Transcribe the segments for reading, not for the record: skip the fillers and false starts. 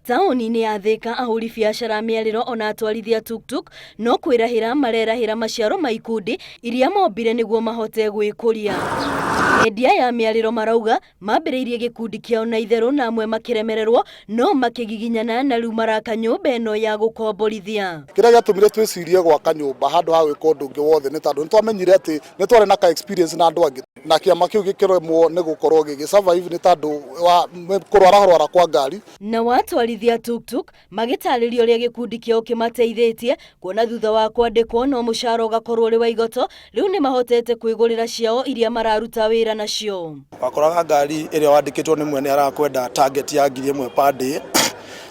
Taũni-inĩ ya Thĩka ahũri biacara a mĩarĩro ona atwarithia tuktuk no kwĩrahĩra marerahĩra maciaro ma ikundi iria mombire nĩguo mahote gwĩkũria. Endia aya a mĩarĩro marauga mambĩrĩirie gĩkundi kĩao na itherũ na amwe makĩremererwo no makĩgiginyana na rĩu maraka nyũmba ĩno ya gũkomborithia. Kĩrĩa gĩatũmire twĩcirie gwaka nyũmba handũ ha gwĩka ũndũ ũngĩ wothe nĩ tondũ nĩ twamenyire atĩ nĩ twarĩ na ka experience na andũ angĩ na kĩama kĩu gĩkĩremwo nĩ gũkorwo gĩgĩ survive nĩ tondũ wa kũrwararwara kwa ngari. Na watwarithia tuktuk magĩtarĩria ũrĩa gĩkundi kĩao kĩmateithĩtie kuona thutha wa kwandĩkwo no mũcara ũgakorwo ũrĩ wa igoto, rĩu nĩ mahotete kwĩgũrĩra ciao iria mararuta wĩra nacio. Wakoraga ngari ĩrĩa wandĩkĩtwo nĩ mwene arakwenda target ya 1000 per day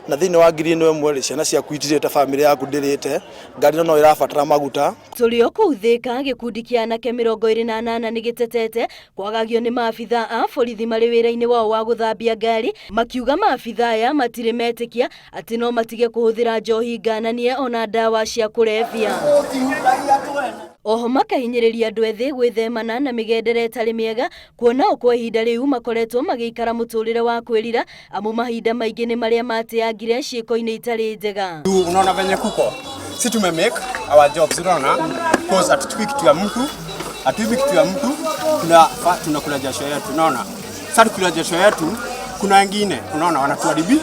na thĩinĩ wa ngiri ĩno ĩmwe rĩ, ciana ciaku itirĩte, bamĩrĩ yaku ndĩrĩte, ngari ĩno no ĩrabatara maguta. Tũrĩ o kũu Thĩka, gĩkundi kĩa anake 28 nĩ gĩtetete kwagagio nĩ maabithaa a borithi marĩ wĩra-inĩ wao wa gũthambia ngari, makiuga maabithaa aya matirĩ metĩkia atĩ no matige kũhũthĩra njohi ngananie ona ndawa cia kũrebia. Oho makahinyĩrĩria andũ ethĩ gwĩthemana na mĩgendere ĩtarĩ mĩega kuona o kwa ihinda rĩu makoretwo magĩikara mũtũrĩre wa kwĩrira amu mahinda maingĩ nĩ marĩa mateangire ciĩko-inĩ itarĩ njega. Unaona venye kuko si tume make our jobs, unaona cause hatuchukui kitu ya mtu, hatuibi kitu ya mtu, tunakula jasho yetu, unaona sasa tukula jasho yetu, kuna wengine unaona wanatuharibi.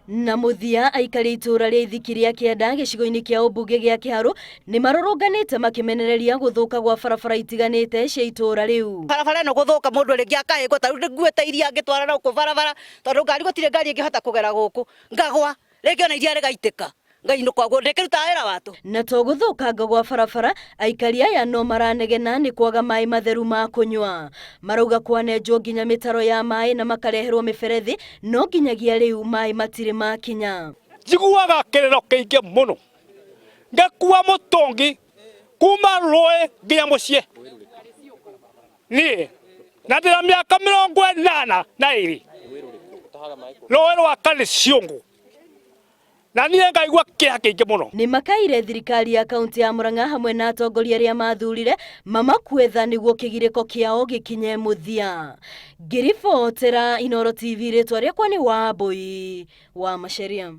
Na mũthia aikari itũra rĩa Ithiki rĩa Kĩanda gĩcigo-inĩ kĩa ũmbunge gĩa Kĩharũ nĩ marũrũnganĩte makĩmenereria gũthũka gwa barabara itiganĩte cia itũra rĩu. Barabara ĩno gũthũka mũndũ rĩngĩ akahĩngwo ta rĩu nguĩte iria ngĩtwara na gũkũ barabara tondũ ngari gũtirĩ ngari ĩngĩhota kũgera gũkũ ngagwa rĩngĩ ona iria rĩgaitĩka ngainũka ũguo ndĩkĩrutaga wĩra wa tũhũ. Na to gũthũkanga gwa barabara, aikari aya no maranegena nĩ kwaga maĩ matheru ma kũnyua. Marauga kwanenjwo nginya mĩtaro ya maĩ na makareherwo mĩberethi no nginyagia rĩu maĩ matirĩ makinya. Njiguaga kĩrĩro kĩingĩ mũno ngĩkua mũtũngi kuma rũĩ nginya mũciĩ niĩ na ndĩna mĩaka 82 rũĩ rwa Karĩciũngũ na niĩ ngaigua kĩeha kĩingĩ mũno. Nĩ makaire thirikari ya kaunti ya Murang'a hamwe na atongoria arĩa mathurire mamakue tha nĩguo kĩgirĩko kĩao gĩkinye mũthia. Ngĩribotera Inooro TV rĩtwa rĩakwa nĩ Wambui wa Macharia.